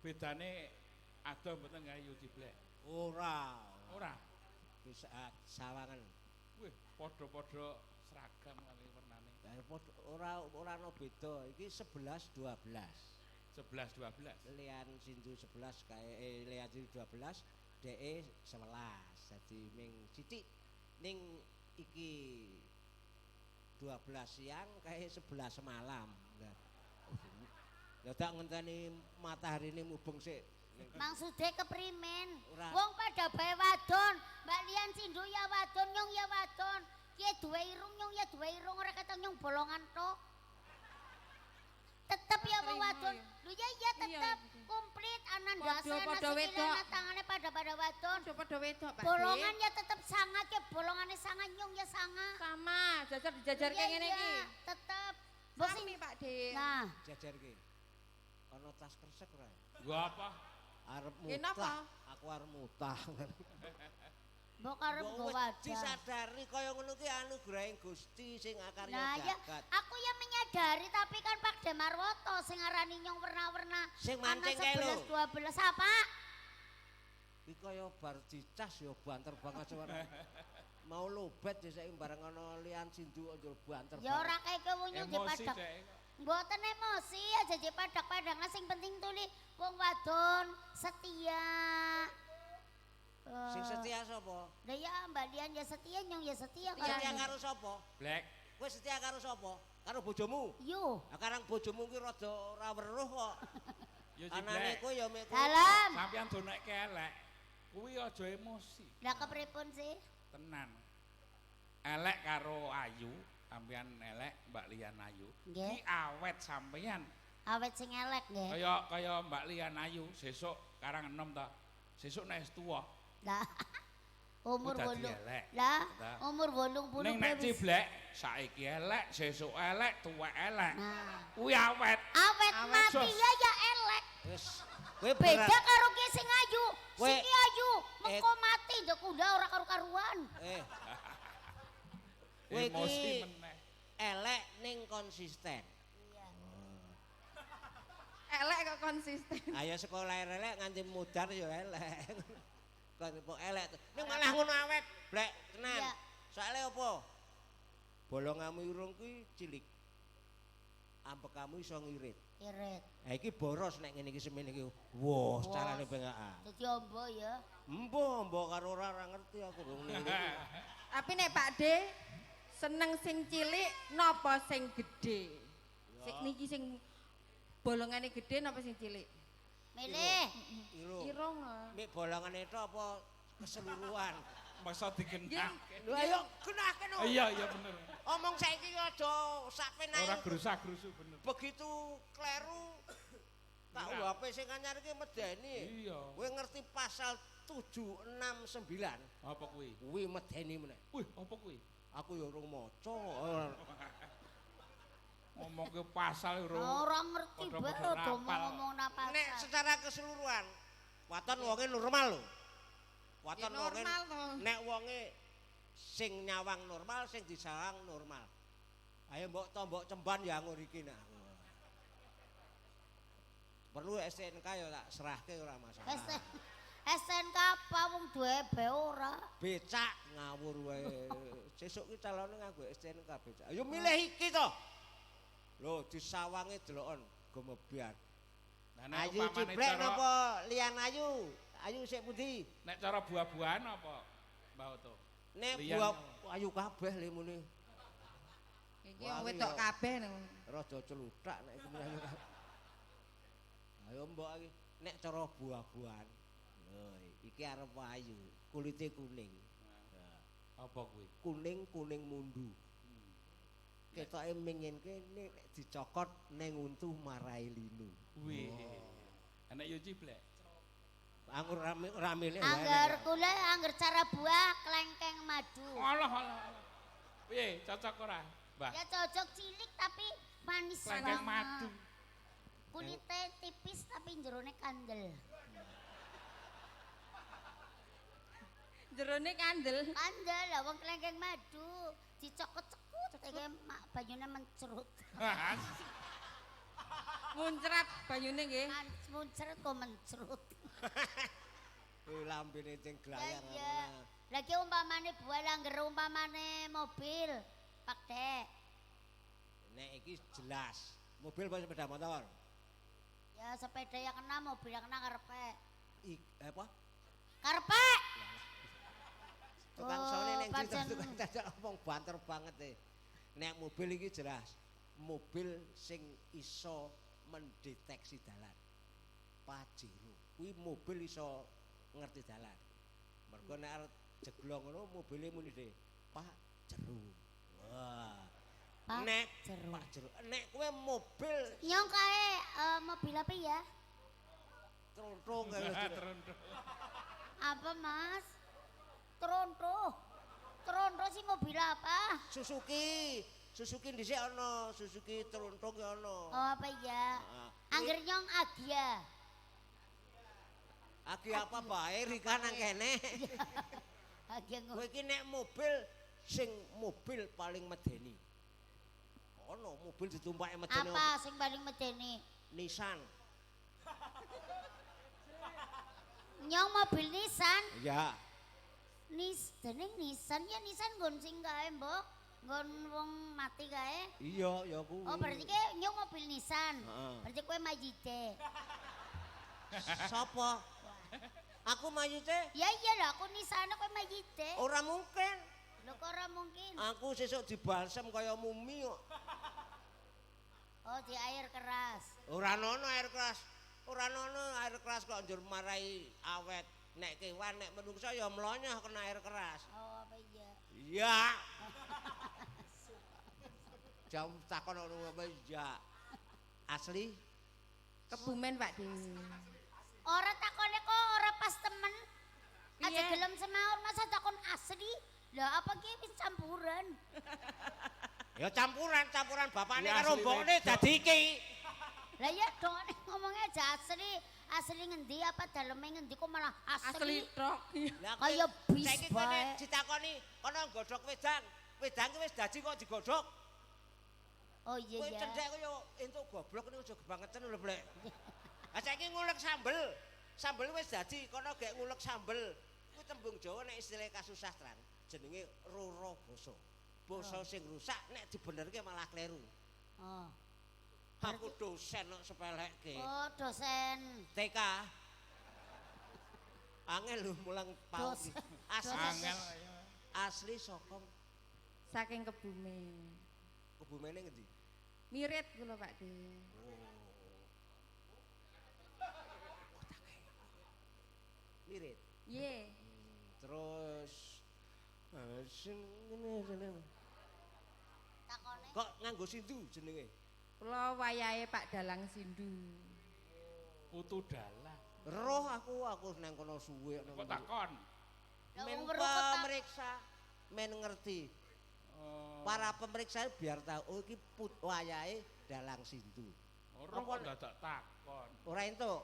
Bedane adoh mboten gawe Yu Ciblek. Ora. Ora. Bisa sawangan. Wih, padha-padha seragam kali wernane. Lah ora ora ana beda. Iki 11 12. 11 12. Lian Sindu 11 kae Lian Sindu 12, dheke 11. Dadi ming sithik ning iki 12 siang kae 11 malam. Lah tak ngenteni mataharine mubeng sik. Maksude keprimen? Ora. Wong padha bae wadon, Mbak Lian Sindu ya wadon, nyong ya wadon. Ki duwe irung, nyong ya duwe irung, ora ketang nyong bolongan tok. Tetep ya wong wadon. Lho ya iya tetep komplit ana ndase ana sikile ana tangane pada-pada wadon. Padha-padha wedok, Pak. Bolongan ya tetep sanga ki bolongane sanga nyong ya sanga. Sama, jajar dijajarke ngene iki. Tetep. Mbok sing Pak De. Nah, jajarke. Ana tas kresek ora? Nggo apa? Arep Nggih, mutah. Aku arep mutah. Mbok arep nggo wadah. Disadari kaya ngono ki anugerahing Gusti sing akarya Nah, ya, jagat. aku ya menyadari tapi kan Pak Demarwoto sing ngarani nyong werna-werna. Sing mancing kae lho. 11 12 apa? Iki kaya bar dicas ya banter banget suara. Mau lobet ya saiki bareng ana Lian Sindu njur banter. Ya ora kaya kowe nyong di Emosi padak. dek. Mboten emosi aja di padak-padangan sing penting tuli wong wadon setia. Sing setia sapa? Lah ya Mbak Lian ya setia, nyong ya setia. Setia karo sapa? Black. Kowe setia karo sapa? Karo bojomu. Yo. Lah karang bojomu ki rada ora weruh kok. Yo Anane Ciblek. kowe ya mek Dalam. Sampeyan do nek elek. Kuwi aja emosi. Lah kepripun sih? Tenan. Elek karo ayu, sampeyan elek Mbak Lian ayu. Nggih. Ki awet sampeyan. Awet sing elek nggih. Kaya kaya Mbak Lian ayu sesuk karang enom ta. Sesuk nek wis tuwa. Lah umur Dadi 8. elek. Lah Lah. umur 80 Ning nek Ciblek saiki elek, sesuk elek, tuwek elek. Nah. Kuwi awet. Awet Awet. mati ya ya elek. Wis kowe Beda karo ki sing ayu. Kowe- Sing ayu mengko mati ndek kunda ora karu-karuan. Kowe Emosi iki meneh. elek ning konsisten. Iya. Elek kok konsisten. Ayo sekolah elek nganti mudar ya elek. Kok elek. Ning malah ngono awet, Blek, tenan. Iya. Soale apa? Bolongamu irung kuwi cilik. Ambekamu iso ngirit. Irit. Ha iki boros nek ngene iki semene iki. Wah, carane pengakan. Dadi ombo ya. Embo, embo karo ora ora ngerti aku rung ngene iki. Tapi nek Pak De seneng sing cilik napa sing gedhe? Sing niki sing bolongane gedhe napa sing cilik? Milih. Irung. Irung. ah. Mik bolongane itu apa keseluruhan? Masa digenahke. Lho ayo genahke no. Iya, iya bener. Omong saiki aja sakpenake. Ora grusa-grusu bener. Begitu kleru KUHP sing anyar iki medeni. Iya. Kowe ngerti pasal 769 Apa kuwi? kuwi medeni meneh. Wih, apa kuwi? Aku ya urung maca. Ngomongke pasal urung. Ora ngerti bae Padha-padha do rapal. ngomong napa. Nek secara keseluruhan waton wonge normal lho. Waton Ya, wonge normal to. nek wonge sing nyawang normal, sing disawang normal. Ayo mbok tombok cemban ya ngor iki nak. Perlu STNK ya tak serahke ora masalah. SNK apa wong duwe be ora. Becak ngawur wae. Sesuk ki calone nganggo STNK becak. Ayo milih iki to. Lho disawange delokon gemebyar. Lah nek Ayu upamane Ciblek cara napa Lian Ayu? Ayu sik pundi? nek cara buah-buahan apa Mbah Oto? Nek Lian. buah ayu kabeh limune. Iki wong wedok kabeh niku. Rada celuthak nek iki ayu kabeh. Ayo mbok iki nek cara buah-buahan. Lho iki arep ayu, kulite kuning. Apa kuwi? Kuning-kuning mundu. Ketoke minginke nek dicokot ning untu marai linu. Wih. Enek yo Ciblek. Anggur rame ramene wae. Angger kula angger cara buah klengkeng madu. Alah alah. alah. Piye, cocok ora, Mbah? Ya cocok cilik tapi manis Klengkeng banget. madu. Kulite tipis tapi jerone kandel. Jerone kandel. Kandel lah wong klengkeng madu dicokot cekut iki mak banyune mencrut. Muncrat banyune nggih. Muncrat kok mencrut. Kuwi lambene sing glayar. Iya. Lagi umpamane buah langger umpamane mobil, Pak Dek. Nek iki jelas, mobil apa sepeda motor? Ya sepeda yang kena, mobil yang kena karepe. Apa? Karepe. Tukang Oh, sone ning ndi pancen. tukang dadak omong banter banget e. Nek mobil iki jelas, mobil sing iso mendeteksi dalan. Pajero. Kuwi mobil iso ngerti dalan. Mergo nek arep jeglong ngono mobile muni dhe, Pak Jero. Wah. Pak Nek Jero. Pak Jero. Nek kowe mobil Nyong kae mobil apa ya? tronton kae wis. Tronton. Apa Mas? Tronto. Tronto sih mobil apa? Suzuki. Suzuki dhisik ana, Suzuki tronton ki ana. Oh apa ya? Heeh. Angger nyong Agia. Agi apa bae Rika nang kene. Agia Kowe iki nek mobil sing mobil paling medeni. Ono mobil ditumpake medeni Apa sing paling medeni? Nissan. Nyong mobil Nissan. Iya. Dening Nissan ya Nissan nggon sing kae, Mbok. Nggon wong mati kae. Iya, ya kuwi. Oh, berarti ke nyong mobil Nissan. Heeh. Berarti kowe mayite. Sapa? Aku mayite? Ya iya lah, aku Nissan kowe mayite. Ora mungkin. Lho kok ora mungkin? Aku sesuk dibalsem kaya mumi kok. Oh, di air keras. Ora ono air keras. Ora ono air keras kok njur marai awet. Nek kewan nek menungso ya mlonyoh kena air keras. Oh, apa iya? Iya. Jam takon ono apa iya. Asli Kebumen Pak De. Ora takone kok ora pas temen. Aja Piye? gelem semaur masa takon asli. Lah apa ki wis campuran? Ya campuran, campuran bapakne Ya, karo asli mbokne wedok. dadi iki. Lah ya dong ngomongnya aja asli. Asli ngendi apa daleme ngendi kok malah Asli asli. tok. Lah Kaya bis saiki kene bae. ditakoni kono nggodhog wedang. Wedang ki wis dadi kok digodhog. Oh iya Kowe ya. cendhek kowe yo entuk goblok niku aja kebangetan lho, Blek. Lah saiki ngulek sambel. Sambel wis dadi kono gek ngulek sambel. Kuwi tembung Jawa nek istilah kasusastran jenenge roro basa. Basa sing rusak nek dibenerke malah kleru. Oh. Aku dosen kok sepelekke. Oh, dosen. TK. Angel lho mulang PAUD. Dosen. Asli Angel. asli saka Saking Kebumen. Kebumene ngendi? Mirit kula Pak De. Mirit. Nggih. Terus sing ngene jenenge. Takone. Kok nganggo sindu jenenge? Kula wayahe Pak Dalang Sindu. Putu dalang. Roh aku nang kono suwe Kok takon? Lah Men wong weruh kok tak- pemeriksa, men ngerti. Oh. Para pemeriksa biar tahu oh iki wayahe Dalang Sindu. Ora kok dadak takon. Ora entuk.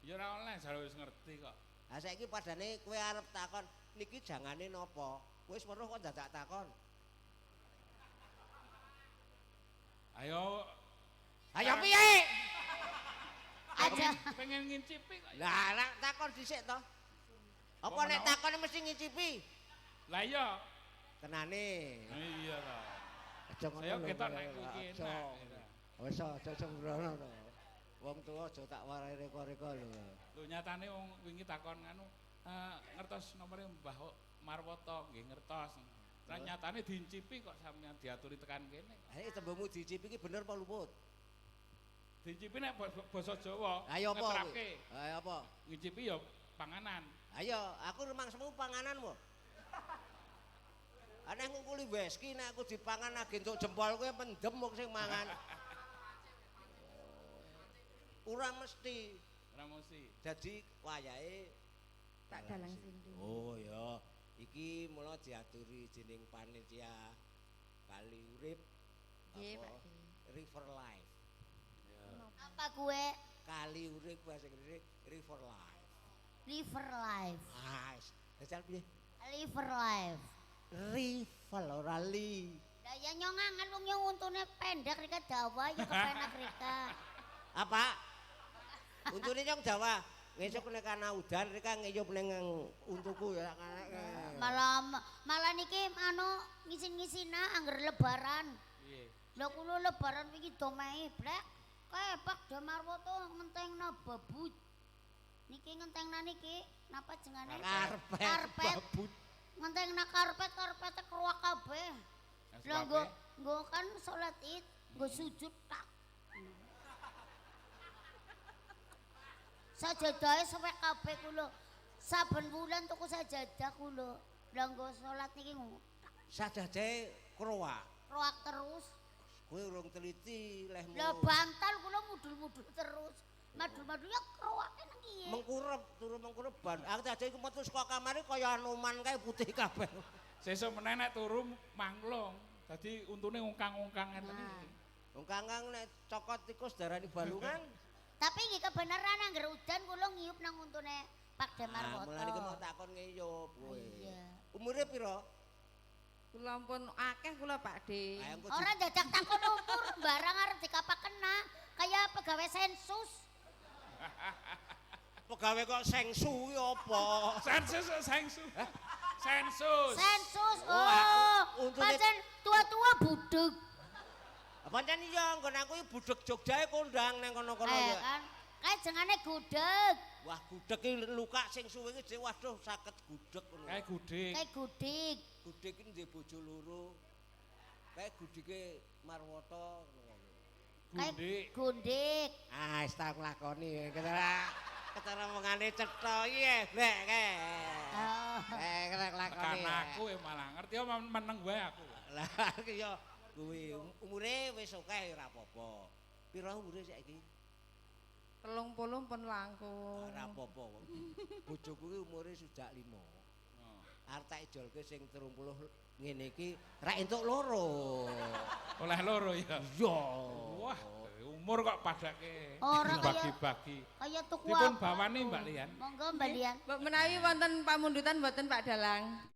Ya ora oleh jare wis ngerti kok. Lah saiki padane kowe arep takon niki jangane napa? Kowe wis weruh kok dadak takon. Ayo Ayo piye? Aja. pengen ngincipi kok. Lah lah takon dhisik to. Apa nek takon mesti ngicipi? Lah iya. Tenane. Iya ta. Aja ngono Saya lho, ketok Mbak. nek kuwi Aja. enak. Wis aja sembrono to. Wong tuwa aja tak warai reka-reka lho. Lho nyatane wong wingi takon nganu ngertos nomere Mbah Marwoto nggih ngertos. Lah nyatane diincipi kok sampeyan diaturi tekan kene. Ayo tembungmu diicipi iki bener apa luput? Diincipi nek basa Jawa. Ayo apa? ngetrapke. Ayo apa? Ngicipi ya panganan. Ayo, aku rumangsamu panganan mo. Aneh ngungkuli weski nek aku dipangan lagi entuk jempol kowe pendem wong sing mangan. Ora mesti. Ora mesti. Dadi wayahe Pak Dalang Sindu. Oh ya, iki mula diaturi dening panitia Kali Urip. Nggih, apa? Pak De. River Life. Apa gue? Kali Urip bahasa Inggris River Life. River Life. Ah, jajal piye? River Life. River ora li. Lah ya nyongangan wong nyong untune pendek rika dawa ya kepenak rika. Apa? Untune nyong dawa. Ngesuk nek ana udan rek ngeyup ning untuku ya. Malah malah niki anu ngisin-ngisina angger lebaran. Piye? Lha kula lebaran wingi domehi blek. Kae Pak Demarwoto ngentengna babut. Niki ngentengna niki napa jengane? Karpet. Karpet. Babut. Ngentengna karpet, karpete kruwak kabeh. Lha nggo nggo kan salat Id, nggo sujud tak. Sajadahe suwek kabeh kula. Saben wulan tuku sajadah kula. Lah nggo salat niki ngono. Sajadahe kroak. Kroak terus. Kowe urung teliti lehmu. Lah bantal kula mudul-mudul terus. Madul-madul ya kroake nang kiye. Mengkurep, turu mengkurep ban. Aku tadi iku metu saka kamare kaya Anoman kae putih kabeh. Sesuk meneh nek turu manglung. Dadi untune ungkang-ungkang ngeten iki. Wong kangkang nek cokot tikus darani balungan. Tapi nggih kebenaran angger udan kula ngiyup nang untune Pak Demarwoto. Ah, mulane iki mau takon ngiyup kowe. Iya. Umure pira? Kula pun akeh kula Pak De. Ora dadak takon umur barang arep dikapakena kaya pegawai sensus. Pegawai kok sengsu kuwi apa? Sensus, sensus. Sensus. Sensus. Oh, Oh, pancen tua-tua budeg. Pancen iya nggon aku iki budeg Jogjae kondang nang kono-kono ya. Kan. Kae jengane gudeg. Wah, gudeg iki luka sing suwe iki waduh saged gudeg ngono. Kae gudeg. Kae gudeg. Gudeg iki ndek bojo loro. Kae gudege Marwoto ngono. Kae Gundik. Gundik. Ah, wis tak lakoni. Ketara omongane cetha iki ya, Blek kae. Oh. Kena lakoni. Tekan aku ya malah ngerti ya meneng wae aku. Lah iki ya kuwi umure wis akeh ora apa-apa. Pira umure saiki? 30 pun langkung. Ora apa-apa. Bojoku ki umure sudah 5. Oh. Arep tak ijolke sing 30 ngene iki ra entuk loro. Oleh loro ya. Iya. Wah, umur kok padake. Ora kaya bagi-bagi. kaya tuku Dipun apa. bawani Mbak Lian. Monggo Mbak Lian. Mbok menawi wonten pamundutan mboten Pak Dalang.